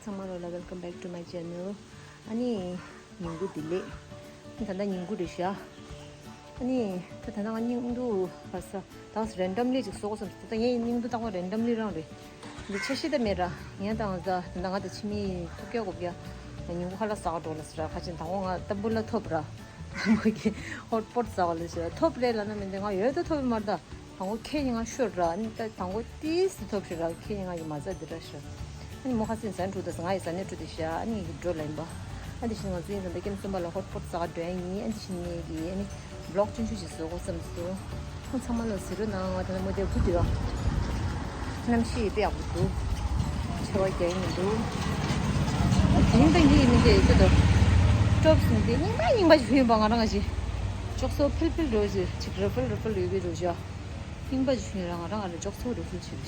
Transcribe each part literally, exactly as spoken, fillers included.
ཚང་མ་ལོ་ལ། Welcome back to my channel. ཨ་ནི་ཉིན་གུང་བདེ་ལེགས། ད་ལྟ་ཉིན་གུང་རེད་ཤག་ཨ་ནི་ད་ད་ལྟ་ང་སྙིང་སྡུག་ཧ་ས། ད་རེན་ཌམ་ལི་ཅིག་བཟོ་དགོས་བསམ། ད་ལྟ་ངའི་སྙིང་སྡུག་ལྟ་བ་རེན་ཌམ་ལི་རང་རེད། འདི་ཆ་ཤས་ད་མེད་ར། ངས་ད་ང་ད་ད་ལྟ་ང་ད་ཕྱི་མི་ཐུག་སྐྱོ་གོ་བ། ཉིན་གུང་ཁ་ལག་ཟ་ག་འགྲོ་ལ་ཟེར་ར། ཁ་ཆེན་དང་པོ་ང་ཏམ་བུ་ལ་ཐོབ་ར། ཏམ་བུ་གི་ཧོཊ་པོཊ་ཟ་ག་ལ་ཟེར་ར། ཐོབ་རེད་ལབ་ན་མི་འདི་ང་ཡོད་ད་ཐོབ་མ་རེད་ད། དང་པོ་ཁེ་ཉིན་ང་ཤོར་ར། ཨ་ནི་ད་དང་པོ་ཏིས་ཏི་ཐོབ་ཤོར་ར། ཁེ་ཉིན་ང་ཡི་མ་རྩ་འདི་ར་ཤོར། ཨ་ནི་མོ་ཁ་སེང་ཟན་འགྲོ་ད་ས། ང་ཡི་ཟ་ནས་འགྲོ་དེ་ཤ། ཨ་ནི་ཡི་འགྲོ་ལ་ཡིན་པ། ཨ་དེ་བཞིན་ང་ཚོ་ཡིན་ད་ད་ཀེམ་གསུམ་པ་ལ་ཧོཊ་པོཊ་ཟ་ག་འགྲོ་ཡ་ཡིན། ཨ་དེ་བཞིན་ངས་གི་ཨ་ནི་བི་ལོག་ཆུང་ཆུང་ཞིག་བཟོ་དགོས་བསམ་སོང་། ཁོང་ཚང་མ་ལ་གཟིགས་རོགས་གནང་། ང་ད་ལྟ་མོ་དེ་སྒུག་དེ་ར། གནམ་གཤིས་དཔེ་ཡག་པོ་འདུག་ཆར་པ་རྒྱག་ཡི་མི་འདུག་དེ་རིང་ད་ཡིད་མི་འདྲ་ཡོད་ཀྱི་འདུག་ཀྲོབ་སི་མི་འདི་རྙིང་པ་རྙིང་པ་ཞིག་ཕུལ་ཡིན་པ། ང་རང་ང་ཞིག་ཅོག་སོ་ཕིལ་ཕིལ་འགྲོ་ཞིག་ཅིག་ར་ཕིལ་ར་ཕིལ་ཡོད་པའི་འགྲོ་ཞག་རྙིང་པ་ཞིག་ཕུལ་ཡིན་ར། ང་རང་ང་ལ་ཅོག་སོ་ར་ཕིལ་བྱེད་ཞིག་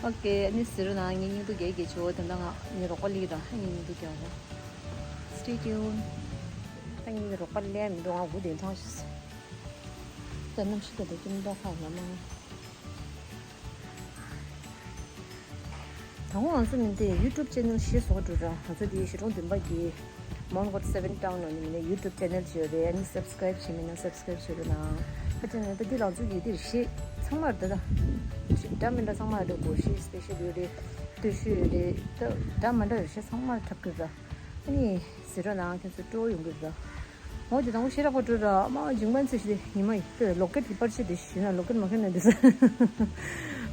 ཨོ་ཀེ། ཨ་ནི་གཟིགས་རོགས་གནང་། ངའི་སྙིང་སྡུག་རྒྱག་གི་བྱེད་པ་དེ་འདྲ། ང་ངའི་རོགས་པ་ལི་ར། ངའི་སྙིང་སྡུག་རྒྱག་ར། Stay tuned. ད་ངའི་རོགས་པ་ལས་མི་འདུག་ང་སྒུག་བསྡད་ཐང་ཞིག་ད་གནམ་གཤིས་ད་ད་ཀྱི་མདོག་ཁ་ལ་མ། དང་པོ་ང་ཚོ་མི་འདི་ཡུ་ཊུབ་ཅེ་ནལ་ཞེས་བཟོ་འགྲོ་ར། ང་ཚོ་འདི་གཞིས་གྲོང་བདུན་པ་གི་མོན་གྷོ་སེ་བེན་ཊའུན་ནང་ནས་མི་ནས་ཡུ་ཊུབ་ཅེ་ནལ་ཅིག་ཡོད་རེད། ཨ་ནི་སབ་སི་ཀ་རེབ་བྱེད་མི་ན་སབ་སི་ཀ་རེབ་བྱེད་རོགས་གནང་། ཁ་ཅིག་ནས་ད་འདི་ལང་ཚོ་གི་འདིར་ཤེས་ཚང་མར་ད་ད་འདྲ་མི་འདྲ་ཚང་མར་ད་སྒོར་གཞས་སི་པེ་ཤལ་ཡོད་རེད། སྟོད་ཤོད་ཡོད་རེད། ད་འདྲ་མི་འདྲ་ཡོད་ཤེས་ཚང་མར་འཁྲབ་གི་ར། ཨ་ནི་གཟིགས་རོགས་གནང་། ཁྱེད་ཚོ་སྤྲོ་བོ་ཡོང་གི་ར། འོ་དེ་དང་པོ་ཞེ་དྲག་པོ་སྤྲོ་ར། མ་འཇིགས་མ་ཚེ་ཞིག་དེ་ཉི་མ་ཡི་དེ་ལོ་ཀེཊ་གི་པར་ཆས་དེ་ཞུས་ན་ལོ་ཀེཊ་མ་ཁེན་ན་དེ་ས་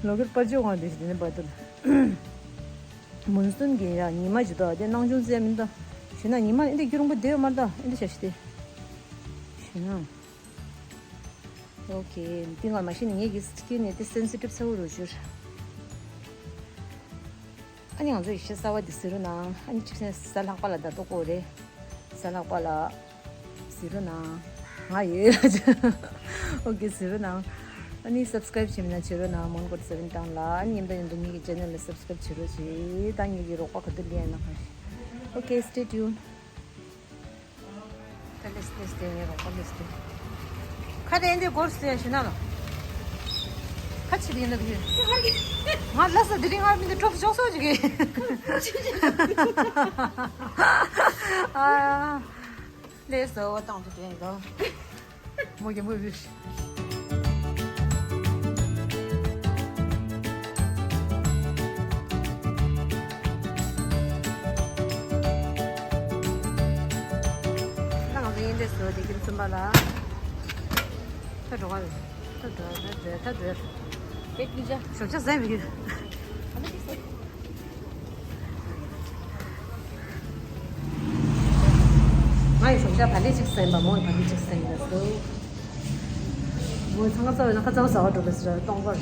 ལོ་ཀེཊ་པར་ཆས་དབང་དེ་ཞིག་དེ་ནས་པར་དུ་མུན་སུམ་གྱི་ཡ་ཉི་མ་ཇི་ལྟར་དེ་སྣང་ཆུང་ཟེར་མིན་ད་ཞུས་ན་ཉི་མ་འདི་རྒྱུ་རིང་པོ་བསྡད་ཡོད་མ་རེད་ད། འདི་ཞག་ཞིག་དེ་ཞུས་ན། ཨོ་ཀེ། འདི་ང་མ་ཤེས་ནས་ངེད་ཀྱི་སི་ཀིན་ནས་དེ་སེན་སི་ཊིབ་ཚ་བོ་རུ་བཞུར། ཨ་ནི་ང་ཚོ་ཡི་ཤེས་གསར་བ་འདི་གཟིགས་རོགས་གནང་། ཨ་ནི་ཅིག་སེན་གཟའ་ལྷག་པ་ལ་ད་ལྟ་སྐོར་རེད། གཟའ་ལྷག་པ་ལ་གཟིགས་རོགས་གནང་། ང་ཡོད། ཨོ་ཀེ་གཟིགས་རོགས་གནང་། ཨ་ནི་སབ་སི་ཀ་རེབ་བྱེད་མི་ན་བྱེད་རོགས་གནང་། མོན་གྷོ་སེ་བེན་ཊའུན་ལ། ཨ་ནི་མཉམ་དུ་མཉམ་དུ་ངེད་ཀྱི་ཅེ་ནལ་ལ་སབ་སི་ཀ་རེབ་བྱེད་རོགས་བྱེད། ད་ངེད་ཀྱི་རོགས་པ་ག་དུས་ལེན་ན་ཁ་ཤས། ཨོ་ཀེ་སི་ཊེ་ཊིའུན། ད་ལེས་ལེས་དེ་ངའི་རོགས་པ་ལེས་དེ། ཁ་དེ་འདི་སྒོར་སུ་ཡང་ཞུ་ན་ལ། ཁ་ཆེ་དེ་ཡིན་ན་དེ། ང་ལ་ས་དེ་རིང་ང་མི་འདི་གྲོགས་ཤོག་སོ་ཅིག་གི། ཨ། ལེས་སོ་བཏང་དུ་དེ་ཡིན་དོ། མོ་གི་མོ་བི། ད་ང་ཚོ་ཡིན་དེ་སོ་དེ་ཀིན་གསུམ་པ་ལ། ད་འགྲོ་ག་རེད། ད་འགྲོ་ད་འགྲོ་ད་འགྲོ། ཞོགས་ཇ་ཟ་བའི་གི། ང་ཡི་ཞོགས་ཇ་བ་ལི་གཅིག་ཟ་ཡིན་པ། མོ་ཡི་བ་ལི་གཅིག་ཟ་ཡིན་པ་སོ། མོ་ཚང་ཁ་ཚ་བ་ཡིན་ན་ཁ་ཚ་བ་ཟ་བ་འགྲོ་པའི་ཟ་སྟོང་པར།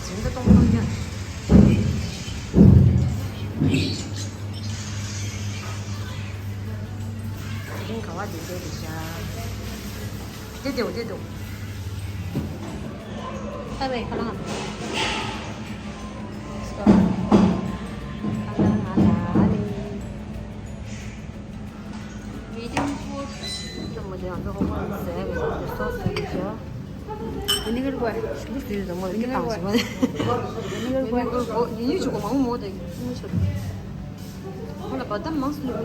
ཟིན་ད་སྟོང་པར་ཉ། དེ་རིང་ག་བ་དེ་བྱས་དེ་བཞག་དེ་དེའོ་དེ་དེའོ། ཨ་བའི་ཁ་ལང་། ཁ་ལང་ང་ལ་ནི། མི་ཏིང་ཕུད། ད་མོ་དེ་ང་ཚོ་ཧོང་ཀོང་ཟས་བས་དེ་སོ་སོ་ཡིན་ཤག་ཝི་ནི་གར་གོ། ཞུ་ཟེར་དང་མོ་ཡིན་ནི་གར་གོ། ཝི་ནི་གར་གོ། ཡིན་ཡུལ་ཆུ་གོ་མང་མོ་དེ་མོ་ཆུ། ཁོ་ལ་བ་དམ་མང་སུ་ལུག་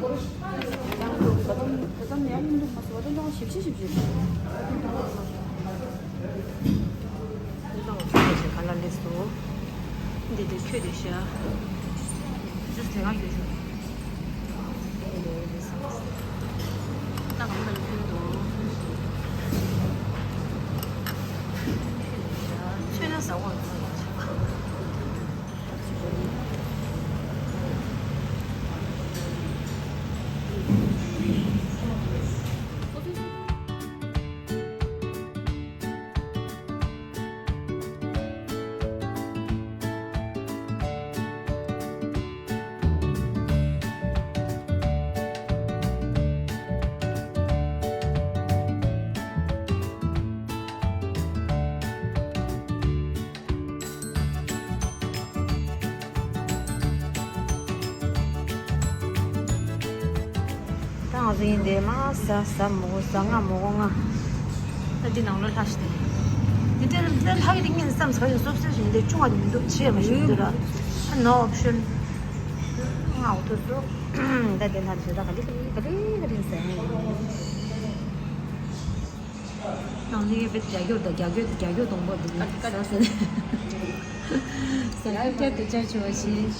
ཡང་ལུག་བ་དམ་བ་དམ་ཡང་ལུག་མ་སུ་བ་དམ་ཡང་ཞིབ་ཞིབ་ཞིབ་ཞིབ། འདི་ལ་ཁྱོད་ཀྱི་ག་ལ་ལེགས་སོ། འདི་དེ་ཁྱོད་དེ་ཤ། ཇུས་ལས་ཀ་ཡོད་ཤོག་ད་གང་ལ་ཁྱོད་དོ། ཁྱོད་ན་ཟ་འོང་། ད་ང་ཚོ་ཡིན་དེ་མ་ཟ་ཟ་མོ་གོ་ཟ་ང་མོ་གོ་ང་། ད་འདི་ནང་ལ་ལྷ་ཞིག་དེ། འདི་དེ་ལ་ལྷ་གི་རིགས་ངན་བསམ་ཟ་ཡོད་སོབ་སེ་ཞིག་འདི་ཅུང་བ་མི་འདུག་ཆེ་མ་ཞིག་འདུག་ར། No option. ང་འོ་ཐུག་སོང་། ད་དེ་ལྷག་ཞུ་ད་ག་ལི་ག་ལི་ག་ལི་ག་ལི་ཟེར་ནས། ནང་ལི་བེད་རྒྱ་སྐྱོར་དང་རྒྱ་སྐྱོར་རྒྱ་སྐྱོར་གཏོང་པ་འདུག་ཟ་ཟེར་ནས། ཟ་ཁུ་བསྐྱར་དུ་བཅར་ཆོག་པ་ཞིག་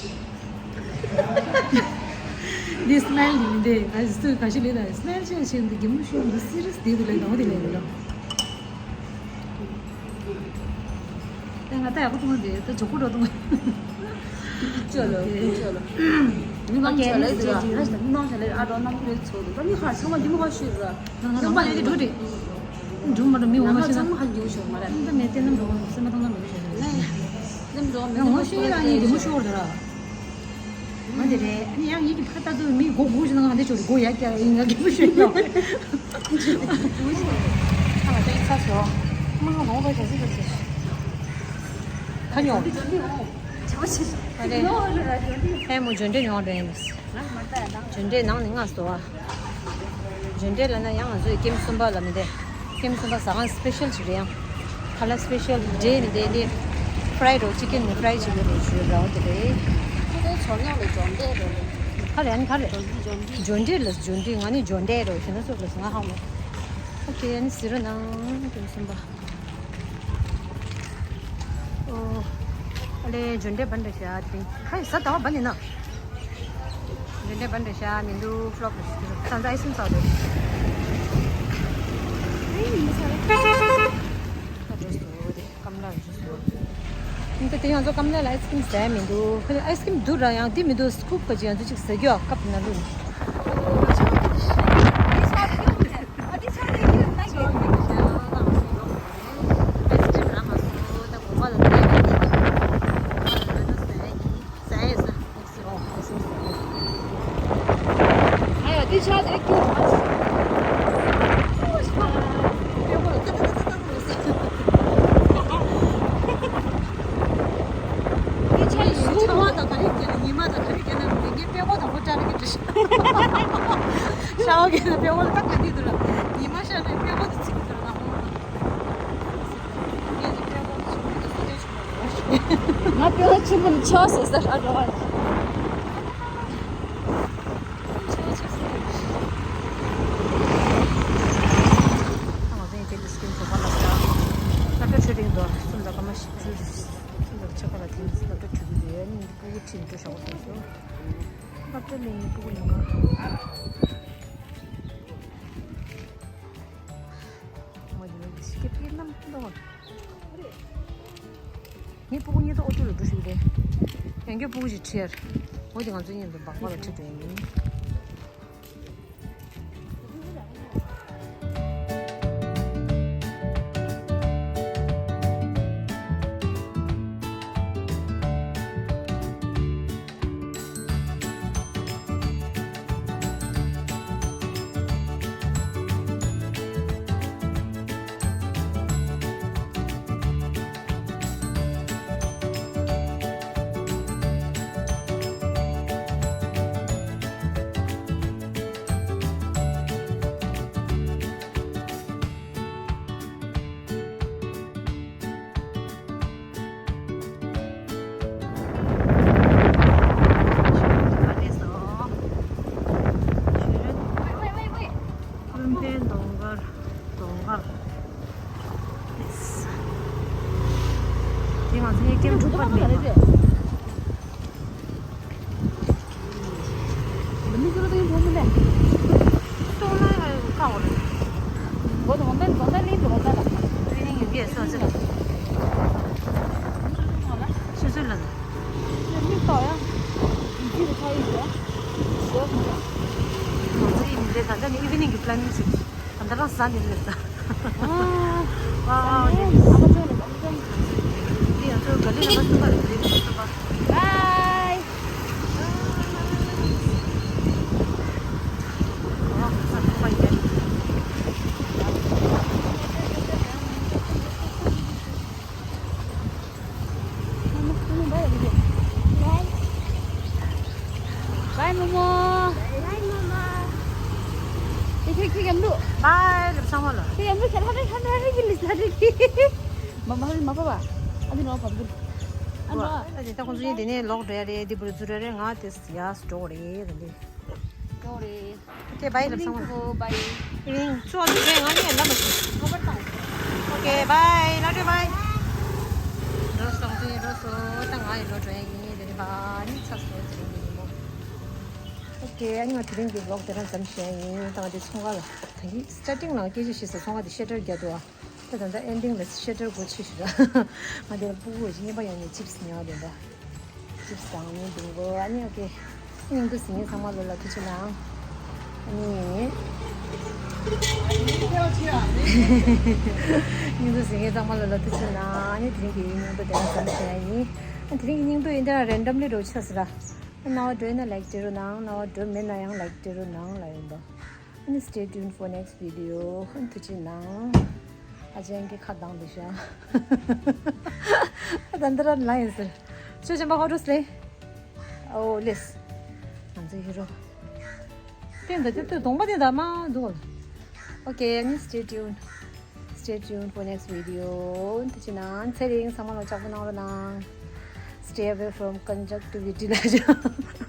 འདི་སྨན་ཡིན་ཏེ། ང་ཚོས་ག་ཞིག་ལས་ད་སྨན་ཆེ་ཞིག་འདི་གི་མུ་ཤུ་འདི་སི་རི་སི་དེ་དུ་ལས་ད་འོ་དེ་ལས་ད། ད་ང་ད་ཡག་པོ་མཐོང་དེ་ད་ཇོ་ཁོ་འགྲོ་གཏོང་། ཅོ་ལོ་ཅོ་ལོ། མི་མང་ཆེ་ལས་ཟེར་ར། མི་མང་ཆེ་ལས་ཨ་འགྲོ་གནམ་གྲུའི་ཚོགས་འདུ་ད་མི་ཧ་ཚང་མ་འདི་མོ་ཧ་ཤོད་ར། ཡོང་པ་ལས་དེ་འགྲོ་དེ། འགྲོ་མ་འགྲོ་མི་འོ་མ་ཤོད་ན། ཚང་མ་ཧ་འགྱུར་ཤོད་མ་རེད། ད་མེད་དེ་ནམ་འགྲོ་སེམས་པ་ཐང་ཐང་མི་འགྲོ་ཤོད་རེད། ནམ་འགྲོ་མི་ངོ་ཤེས་ར་ཡིན་འདི་མོ་ཤོད་ར། ང་དེ་རེད། ཨ་ནི་ཡང་ཡིད་ཀྱི་ཕར་ལྟ་དུས་མི་མགོ་སྒུར་ཞིག་ན་ང་དེ་ཆོག་རེད། མགོ་ཡར་བཀྱག་ཡིན་ང་རྒྱལ་པོ་ཞིག་ཡོད། ཁ་ལ་ཏོག་ཙམ་ཚ་སོང་། མ་ཧ་གོ་བ་ཞག་ཅིག་ཅིག་ཁ་ཉོ། ཨ་ལེ། ཧེ་མོ་འབྱོན་འདྲེ་ཉོ་འདྲེ་ཡིན། འབྱོན་འདྲེ་ནང་ནས་ང་སོ་བ། འབྱོན་འདྲེ་ལ་ན་ཡང་ང་ཚོའི་ཀེམ་གསུམ་པ་ལ་མི་དེ། ཀེམ་གསུམ་པ་ཟ་ཁང་སི་པེ་ཤལ་ཞིག་རེད་ཡང་། ཁ་ལ་སི་པེ་ཤལ་འབྲས་ནི་དེ་ནི། ཕ་རའི་རོ་ཅི་ཀེན་ནི་ཕ་རའི་བྱེད་ཀྱི་རོ་ཞུ་ར་འོ་དེ་རེད། ཁོ་དེ་ཆོ་ཉག་ལ་འབྱོན་འདྲེ་རོ་ལེ། ག་རེ་ཨ་ནི་ག་རེ། འབྱོན་འདྲེ་ལ་འབྱོན་འདྲེ་ང་ནི་འབྱོན་འདྲེ་རོ་ཞུ་ན་སོགས་ལ་ང་ཧ་མོ། ཨོ་ཁེ་ཨ་ནི་ཟི་རོ་ནང་ཀེམ་གསུམ་པ། ཨོ། ཨ་ལེ་འབྱོན་འདྲེ་བན་འདྲ་ཤ་དེ་ཁ་ཡི་ས་ད་བ་བན་ནི་ན། འབྱོན་འདྲེ་བན་འདྲ་ཤ་མི་འདུག་ཕློག་ཏུ་ཤི་ཏུ་ད་ད་ཨི་སིམ་ས་དེ། ཨེ་ཡིན་ས་རེད། ད་འགྲོ་སོ་དེ་ཀམ་ལ་འགྲོ་སོ། ཨིན་ད་དེ་ང་ཚོ་ཀམ་ལ་ལ་ཨའི་སི་ཁི་རིམ་ཟ་ཡ་མི་འདུག་ཁ་ལ་ཨའི་སི་ཁི་རིམ་འདུག་ར་ཡང་དེ་མི་འདུག་སི་ཀུབ་ག་ཅིག་ང་ཚོ་ཅིག་ཟ་རྒྱུ་ཨ་ཀབ་ན་ལུ། ཨ་ཡ་དེ་ཆ་དེ་སྐྱུར་མ་སོང་། དེ་ཆ་ཡི་ཆར་བ་དང་ག་རེ་སྐྱེ་ན་ཉི་མ་དང་ག་རེ་སྐྱེ་ན་མི་ངན་པད་ཀོ་དང་པོ་བཀྲ་ར་གི་འདྲ་ཤག་ཤ་བ་གི་ན་པད་ཀོ་ལ་ཏག་ཏག་འདི་འདུག་ལ། ཉི་མ་ཤར་ནས་པད་ཀོ་དེ་ཚིག་གི་འདུག་ལ་ང་ཧོ་མ་དང་། ངས་ནི་པད་ཀོ་ཆུང་མི་དང་སུ་ཏེ་ཆུང་མ་རེད། ང་པད་ཀོ་ཆུང་མི་ནི་ཆོག་ཟེར་ཟེར་ཨ་འགྲོ་བ། ང་ཚོ་ཡི་དེ་ལི་སི་ཀིན་ཚོ་པ་ལ་ས། ད་ལྟ་ཆོས་སྡིངས་དུ་གསུམ་དང་སྐར་མ་བཞི་བཅུ་རེད། གསུམ་དང་ཕྱེད་ཀ་ལ་དེ་ནི་ད་ལྟ་གྲུ་གུ་རེད། ཨ་ནི་སྤུ་གུ་ཁྲིད་འགྲོ་ཞག་པ་སོང་སོང་། ཨ་ཏི་ལི་ནི་སྤུ་གུ་ལ་ང་། ངོ་དེ་ནི་ཤི་ཀེ་ཕི་ནམ་ལོ། ངའི་སྤུ་གུ་གཉིས་ད་ཨོ་ཊོ་ལ་འགྲོ་ཞིག་རེད། ཡང་སྐྱར་སྤུ་གུ་ཞིག་ཁྲིད་ཡར། འོ་དེ་ང་ཚོ་གཉིས་འདུག་སྦག་སྦག་ལ་ཁྲིད་འགྲོ་ཡིན། ཀུན་ཕན་གདོང་དཀར། གདོང་དཀར། དེ་ང་ཚོ་ཡེ་ཀེམ་དྲུག་པར་མེད་པ། ང་ཚོ་ཡིན་འདྲེ་ད་ལྟ་ནི་ཨི་ཝི་ནིང་གི་པི་ལ་ནིང་ཞིག་ད་ལྟ་རང་ཟ་ནི་རེད་ད། ཨ། ཨ་ཨ་ཨ་ནི་ཨ་མ་ཚོ་ལ་ཨ་མ་ཚོ་ལ། འདི་ང་ཚོ་ག་ལི་ནམ་པར་གསུམ་པ་རེད། ག་ལི་གསུམ་པ། བའི། ཨ་ས་གསུམ་པ་ཡིན། བའི་མོ་མོ། བའི་མོ་མོ། ཁྱེད་ཁྱེད་ཁྱེད་ཡམ་ལུ། བའི་ལབ་ཚང་མ་ལ། ཁྱེད་ཡམ་ལུ་ཁྱེད་ལྷ་རེ་ལྷ་རེ་གི་ལི་ལྷ་རེ་གི། མ་མ་ཧ་རི་མ་པ་བ། ཨ་དེ་ནོ་བབ་གི། ཨ། ད་དེ་ད་ཁོང་ཚོ་ཡིན་དེ་ནས་ལོག་འགྲོ་ཡ་རེད། འདི་བུ་རུ་ཚུར་ར་རེད། ང་དེ་ཡ་འགྲོ་རེད་ད་འདི། འགྲོ་རེད། ཨོ་ཁེ་བྷའི་ལབ་སོང་། ཨོ་བྷའི། ཨི་རིང་ཚོ་འགྲོ་རེད། ང་ནི་ལབ་མ་ཤེས། ཨོ་བྷའི། ལ་འགྲོ་བྷའི། འགྲོ་སོང་དེ་འགྲོ་སོང་། ད་ང་ཡི་ལོག་འགྲོ་ཡ་ཡིན། དེ་ནས་བ་ནི་ཚ་སོ་དེ་རིང་གི་ཉིན་མོ། ཨོ་ཁེ། ཨ་ནི་ང་དེ་རིང་གི་ལོག་དེ་རང་ཙམ་བཤད་ཡིན། ད་ང་དེ་ཚོང་ཁང་ལ་ད་གི་སི་ཊར་ཊིང་ལ་སྐད་ཆ་བཤད་སོང་། ཚོང་ཁང་དེ་ཤ་ཊར་བརྒྱབ་འདུག་ཨ། ད་ད་ལྟ་ཨེན་ཌིང་ལ་ཤ་ཊར་སྒོ་ཕྱེ་ཤི་ར། ང་དེ་ལ་སྤུ་གུ་ཅིག་རྔན་པ་ཡང་ནས་ཅིབ་སི་ཉར་དེ་འདྲ། ཅིབ་སི་དང་ནི་བིང་གོ། ཨ་ནི་ཨོ་ཁེ། སྙིང་དུ་ཟིན་ངེས་ཚང་མ་ལོ་ལ་ཐུགས་རྗེ་གནང་། ཨ་ནི། སྙིང་དུ་ཟིན་ངེས་ཚང་མ་ལོ་ལ་ཐུགས་རྗེ་གནང་། ཨ་ནི་དེ་རིང་གི་སྙིང་པོ་དེ་ན་ཙམ་བྱས་ཡིན། ཨ་དེ་རིང་གི་སྙིང་པོ་ཡིན་ད་རན་ཌམ་ལི་འགྲོ་ཆགས་སི་ར། ཨ་རྣ་བ་འགྲོ་ཡིན་ན་ལའིཀ་སྤྲད་རོགས་གནང་། རྣ་བ་འགྲོ་མེད་ན་ཡང་ལའིཀ་སྤྲད་རོགས་གནང་ལ་ཡིན་པ། ཨ་ནི་stay tuned for next video. ཨ་ནི་ཐུགས་རྗེ་གནང་། ཨ་ཅན་གྱི་ཁ་གདངས་འདུག་ཤག་ཨ་ད་འདི་ར་ལ་ཡིན་ཟེར། ཅོ་ཅན་པ་ཧོ་ཏོ་སི་ལེ། ཨོ་ལེས། ང་ཚོ་ཧི་རོ། དེ་འདི་དེ་དེ་གདོང་པ་དེ་འདྲ་མ་འདུག་ཨོ་ཁེ། ཨ་ནི་stay tuned. Stay tuned for next video. ཐུགས་རྗེ་གནང་། ཚེ་རིང་ཚང་མ་ལ་ལྕགས་པོ་གནང་རོགས་གནང་། Stay away from conjunctivitis ལ།